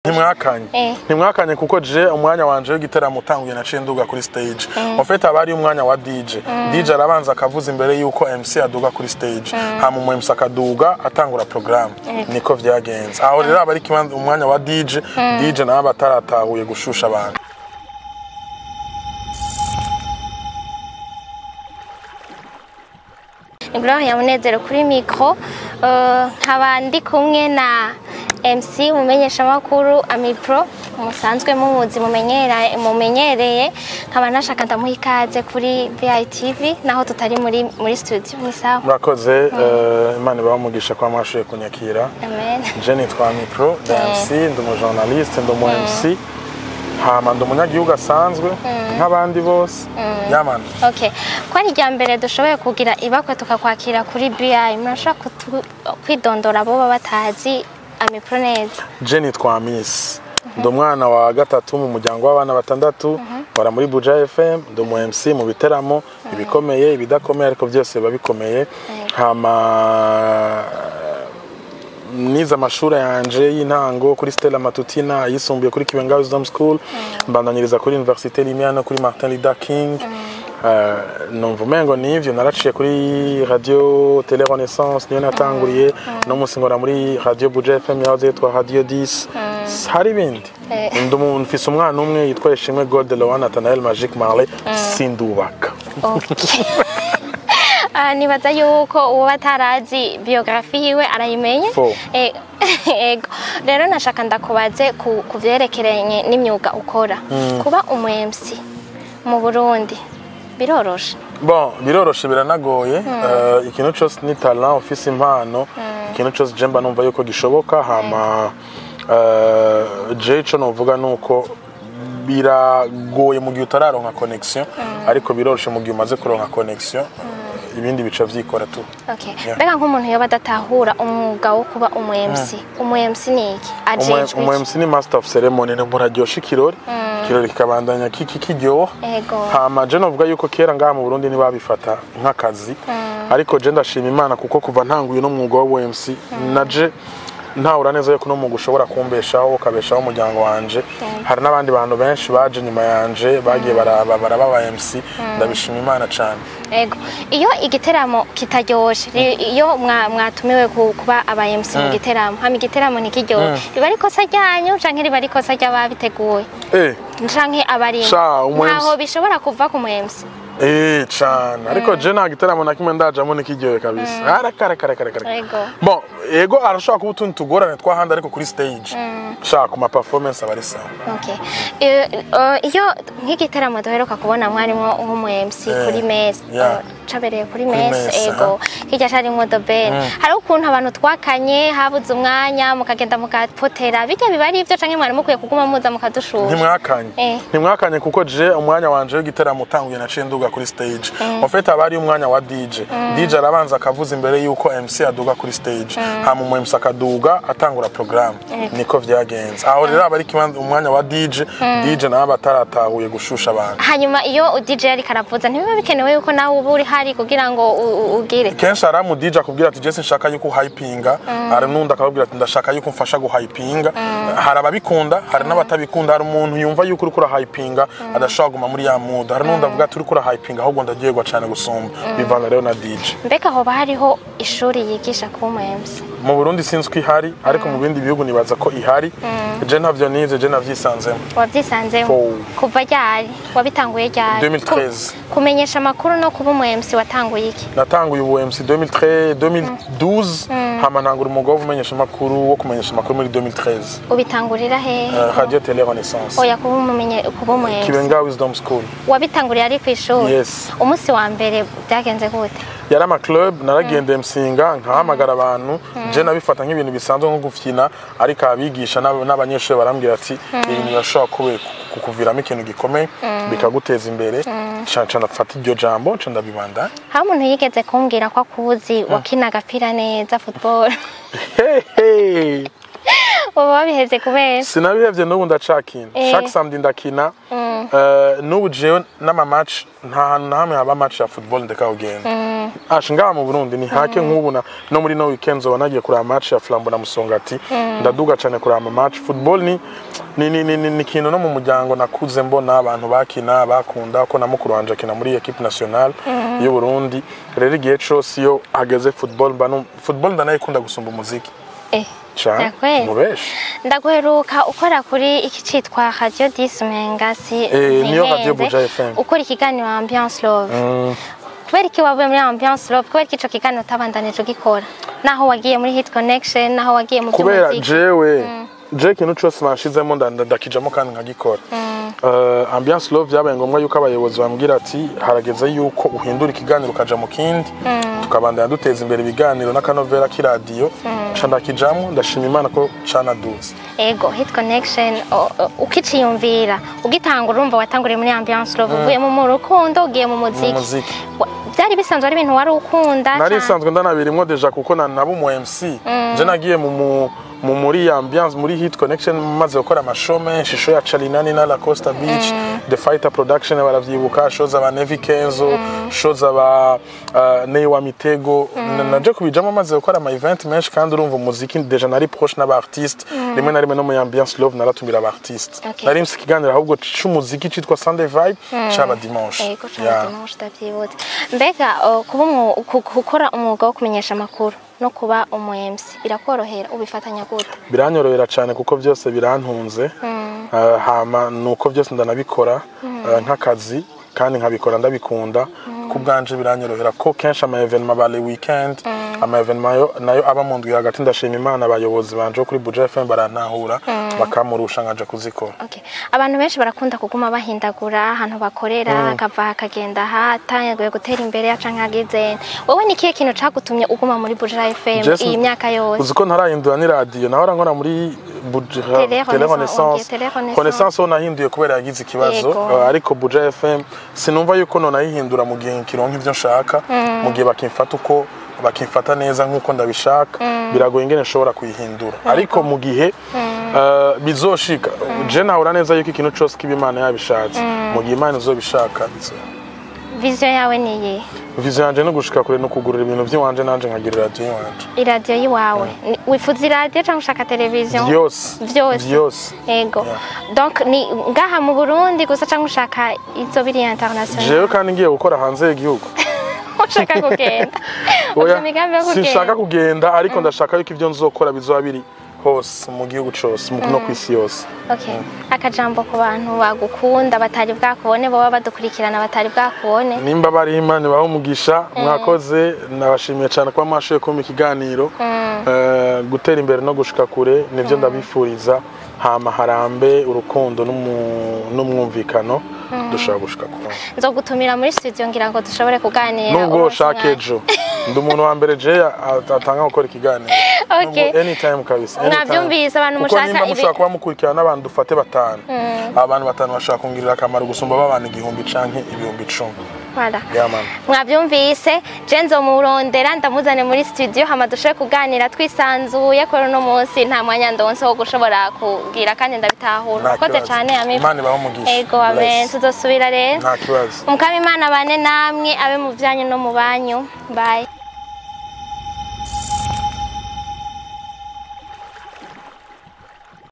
Ntimwakanye. Ntimwakanye kuko je umwanya wanje w'igiteramo utanguye naciye nduga kuri stage. En fait, aba ari umwanya wa DJ. DJ arabanza akavuza imbere yuko MC aduga kuri stage, hama umu MC akaduga atangura programme. Niko vyagenze. Aho rero aba ari umwanya wa DJ. DJ nawe aba ataratahuye gushusha abantu. Gloria Munezero kuri micro, nkaba ndi kumwe na MC, umumenyeshamakuru Amipro musanzwe muzi, mumenyereye. Nkaba nashaka ndamuha ikaze kuri BITV naho tutari muri studio. Ni sawa? Murakoze, Imana ibahe umugisha kwa mwashoboye kunyakira. Amen. Je nitwa Amipro the MC, ndi umu journaliste, ndi umu MC, hama ndi umunyagihugu asanzwe nk'abandi bose yamana. Okay, ko ari irya mbere dushoboye kugira ibakwe tukakwakira kuri BI, murashobora kwidondora abo baba batazi Amipro neza? Je nitwa Amis, ndi umwana wa gatatu mu muryango w'abana batandatu, nkora muri Buja FM, ndi umu MC mu biteramo ibikomeye, ibidakomeye, ariko byose biba bikomeye. Hama nize amashuri yanje y'intango kuri Stella Matutina, ayisumbuye kuri Kibenga Wisdom School, mbandanyiriza kuri Université Lumière no kuri Martin Luther King. Numva umengo nivyo. Naraciye kuri Radio Télé Renaissance, niyo natanguriye. No munsi nkora muri Radio Buja FM yahoze yitwa Radio 10. Hari ibindi? Ndi umuntu mfise umwana umwe yitwa Ishimwe Gold Loan Nathanael Magic Marley. Sindubaka. Okay. Ah, nibaza yuko uwo batarazi biographie yiwe arayimenye. Fo. Ego. Rero nashaka ndakubaze ku vyerekeranye n'imyuga ukora. Kuba umu MC mu Burundi biroroshe? Bon, biroroshe biranagoye. Ikintu cyose ni talent. Ufise impano, ikintu cyose je mba numva yuko gishoboka. Hama je ico novuga nuko biragoye mu gihe utararonka connection, ariko biroroshe mu gihe umaze kuronka connection, ibindi bica vyikora tu. Okay. Yeah. Mbega nk'umuntu yoba adatahura umwuga wo kuba umu MC, umu MC ni iki? Ajejwe Umu iki? MC ni master of ceremony, ni umuntu aryosha ikirori, ikirori kikabandanya kiryoha. Hama je novuga yuko kera ngaha mu Burundi ntibabifata nk'akazi, ariko je ndashima Imana kuko kuva ntanguye no mwuga wa MC, naje ntahura neza yuko uno mwuga ushobora kumbeshaho, ukabeshaho umuryango wanje. Hari n'abandi bantu benshi baje nyuma yanje bagiye baraba aba MC. Ndabishima Imana cane. Ego. Iyo igiteramo kitaryoshe, iyo mwatumiwe kuba aba MC mu giteramo, hama igiteramo ntikiryoshe, riba ari ikosa ryanyu canke riba ari ikosa ry'ababiteguye canke abarimwo? Sha, umu MC Ntaho bishobora kuva ku mu MC? Eh, cane, ariko je nta gitaramo na kimwe ndajamo nikiryohe kabisa. Arakarakarakaraka. Bon, ego, arashobora kuba utundi tugorane twahandi, ariko kuri stage sha, ku ma performance aba ari sawa. Okay. Iyo nk'igiteramo duheruka kubona mwarimwo nk'umu MC kuri mess, cabereye kuri mess, mess, ego, hirya carimwo The Ben. Hari ukuntu abantu twakanye, habuze umwanya, mukagenda mukapotera. Bijya biba ari ivyo canke mwari mukwiye kuguma muza mukadushusha? Ntimwakanye. Ntimwakanye kuko je umwanya wanje w'igiteramo utanguye naciye nduga kuri stage. En fait, aba ari umwanya wa DJ. DJ arabanza akavuza imbere yuko MC aduga kuri stage, hama umu MC akaduga atangura programme. Niko vyagenze. Aho rero aba ari umwanya wa DJ. DJ nawe aba ataratahuye gushusha abantu. Hanyuma iyo DJ ariko aravuza, ntibiba bikenewe yuko nawe uba uri hari kugira ngo ugire? Kenshi hari umu DJ akubwira ati: "Je sinshaka yuko uhypinga." Hari n'undi akababwira ati: "Ndashaka yuko umfasha guhypinga." Hari ababikunda, hari n'abatabikunda. Hari umuntu yumva yuko uriko urahypinga adashobora kuguma muri ya mood, hari n'undi avuga ati: "Uriko urahypinga, ahubwo ndaryoherwa cyane gusumba." Bivana rero na DJ. Mbega hoba hariho ishuri yigisha kuba umu MC? Mu Burundi sinzi ko ihari, ariko mu bindi bihugu nibaza ko ihari. Je ntavyo nize, je navyisanzemo. Wavyisanzemo? Fo. Kuva ryari? Wabitanguye ryari? 2013. Kumenyesha amakuru no kuba umu MC, watanguye iki? Natanguye ubu MC 2013, 2012, hama ntangura umwuga wo kumenyesha amakuru, muri 2013. Ubitangurira hehe? Radio Télé Renaissance. Oya, kuba umu MC. Kibenga Wisdom School. Wabitanguriye ari ku ishuri? Yes. Umunsi wa mbere byagenze gute? Yari ama club, naragenda msinga nkahamagara abantu. Je nabifata nk'ibintu bisanzwe, nko gufyina, ariko abigisha n'abanyeshuri barambwira ati: "Ibintu birashobora kuba kukuviramo ikintu gikomeye, bikaguteza imbere." Nca ndafata iryo jambo, nca ndabibanda. Hari umuntu yigeze kumbwira ko akuzi, wakina agapira neza, football. Hey, hey. Uba wabihevye kubera? Sinabihevye, n'ubu ndacakina. Chaque samedi ndakina. N'ubu jewe n'ama match, nta hantu na hamwe haba match ya football ndeka kugenda. Asha, ngaha mu Burundi ni hake. Nk'ubu no muri no weekend nzoba nagiye kuraba match ya Flambeau na Musongati. Ndaduga cyane kuraba match. Football ni ikintu no mu muryango nakuze mbona abantu bakina, bakunda, ko na mukuru wanje akina muri équipe nationale y'u Burundi. Rero igihe cose iyo hageze football, mba football ndanayikunda gusumba umuziki. Cane. Yakweli. Mubeshi. Ndaguheruka ukora kuri iki citwa Radio 10 Mengasi. Eh, niyo Radio Buja FM. Ukora ikiganiro Ambiance Love. Kubera iki wavuye muri Ambiance Love? Kubera iki ico kiganiro utabandanije ugikora, naho wagiye muri Hit Connection, naho wagiye mu Kubera by'umuziki? jewe je ikintu cyose banshizemo ndakijamo kandi nkagikora. Ambiance Love byabaye ngombwa yuko abayobozi bambwira ati harageze yuko uhindura ikiganiro ukaja mu kindi, tukabandanya duteza imbere ibiganiro n'akanovera k'iradiyo. Ca ndakijamwo, ndashima Imana ko canaduze. Ego, Hit Connection ukiciyumvira ugitanga, urumva watanguriye muri Ambiance Love, uvuye mu rukundo ugiye mu muziki. Muziki. Byari bisanzwe ari ibintu wari ukunda Nari nsanzwe ndanabirimwo déjà, kuko naba umu MC. Je nagiye mu mu mu muri ambiance, muri Hit Connection, maze gukora amashow menshi, show ya Chalinani na La Costa Beach, The Fighter Production baravyibuka, show z'aba Nevi Kenzo, show z'aba Ney wa Mitego. Naje kubijamo maze gukora ama event menshi, kandi urumva umuziki déjà nari proche n'aba artiste. Rimwe na rimwe no mu Ambiance Love naratumira aba artiste. Nari mfise ikiganiro ahubwo c'umuziki citwa Sunday Vibe, caba dimanche. Ego, caba dimanche, ndavyibutse. Mbega kuba gukora umwuga wo kumenyesha amakuru no kuba umu MC birakorohera? Ubifatanya gute? Biranyorohera cyane, kuko byose birantunze. Hama nuko byose ndanabikora nk'akazi, kandi nkabikora ndabikunda. Ku bwanje biranyorohera ko kenshi ama événement ba le weekend, ama événement nayo aba mu ndwi hagati, ndashima Imana abayobozi banje bo kuri Buja FM barantahura, bakamurusha nkaja kuzikora. Okay. Abantu benshi barakunda kuguma bahindagura ahantu bakorera, akava akagenda aha atanguye gutera imbere canke agize. Wowe ni kihe kintu cagutumye uguma muri Buja FM iyi myaka yose? Uzi ko ntarahindura n'iradiyo? Nahora nkora muri Buja Télé Télé Renaissance, Renaissance. Télé Renaissance. Renaissance ho nahinduye kubera yagize ikibazo. Ariko Buja FM sinumva yuko nonayihindura mu gihe nkironka ivyo nshaka, mu gihe bakimfata uko bakimfata neza nk'uko ndabishaka, biragoye ingene nshobora kuyihindura. Ariko mu gihe bizoshika, je nahura neza yuko ikintu cose kiba Imana yabishatse. Mu gihe Imana izobishaka Vision yawe ni iyihe? Vision yanje no gushika kure no kugurura ibintu vy'iwanje, nanje nkagira iradiyo iwanje. Iradiyo yiwawe. Wifuza iradiyo cyangwa ushaka televiziyo? Vyose. Vyose. Vyose. Ego. Donc ni ngaha mu Burundi gusa cyangwa ushaka izo biri international? Jewe kandi ngiye gukora hanze y'igihugu. Ushaka kugenda? Oya, Ufite imigambi yo sinshaka kugenda? kugenda, ariko ndashaka yuko ibyo nzokora bizoba biri hose mu gihugu cose, no kw'isi yose. Okay. Akajambo ku bantu bagukunda batari bwakubone, boba badukurikirana batari bwakubone. Nimba bari, Imana ibahe umugisha. Mwakoze, nabashimiye cyane kuba mwashoboye kumpa ikiganiro. Gutera imbere no gushika kure nibyo ndabifuriza. Hama harambe urukundo n'umwumvikano, dushobora gushika kure. Nzogutumira muri studio ngira ngo dushobore kuganira. Nubwo Umunsi ushaka umwe. ejo, ndi umuntu wa mbere je atanga gukora ikiganiro. Nubwo anytime kabisa, anytime. Mwabyumvise, abantu Kuko mushaka nimba mushobora kuba mukurikirana n'abantu dufate batanu, abantu batanu bashobora kungirira akamaro gusumba babana 1000 canke 10.000. Voilà. Yeah, man. Mwabyumvise, je nzomurondera ndamuzane muri studio, hama dushobore kuganira twisanzuye, ko uno munsi nta mwanya ndonse wo gushobora kugira, kandi ndabitahura. Nta Urakoze kibazo. cyane, Ami. Imana ibahe umugisha. Ego, amen. Bless. Tuzosubira rero. Nta kibazo. Umukama Imana bane namwe, abe mu byanyu no mu banyu. Bye.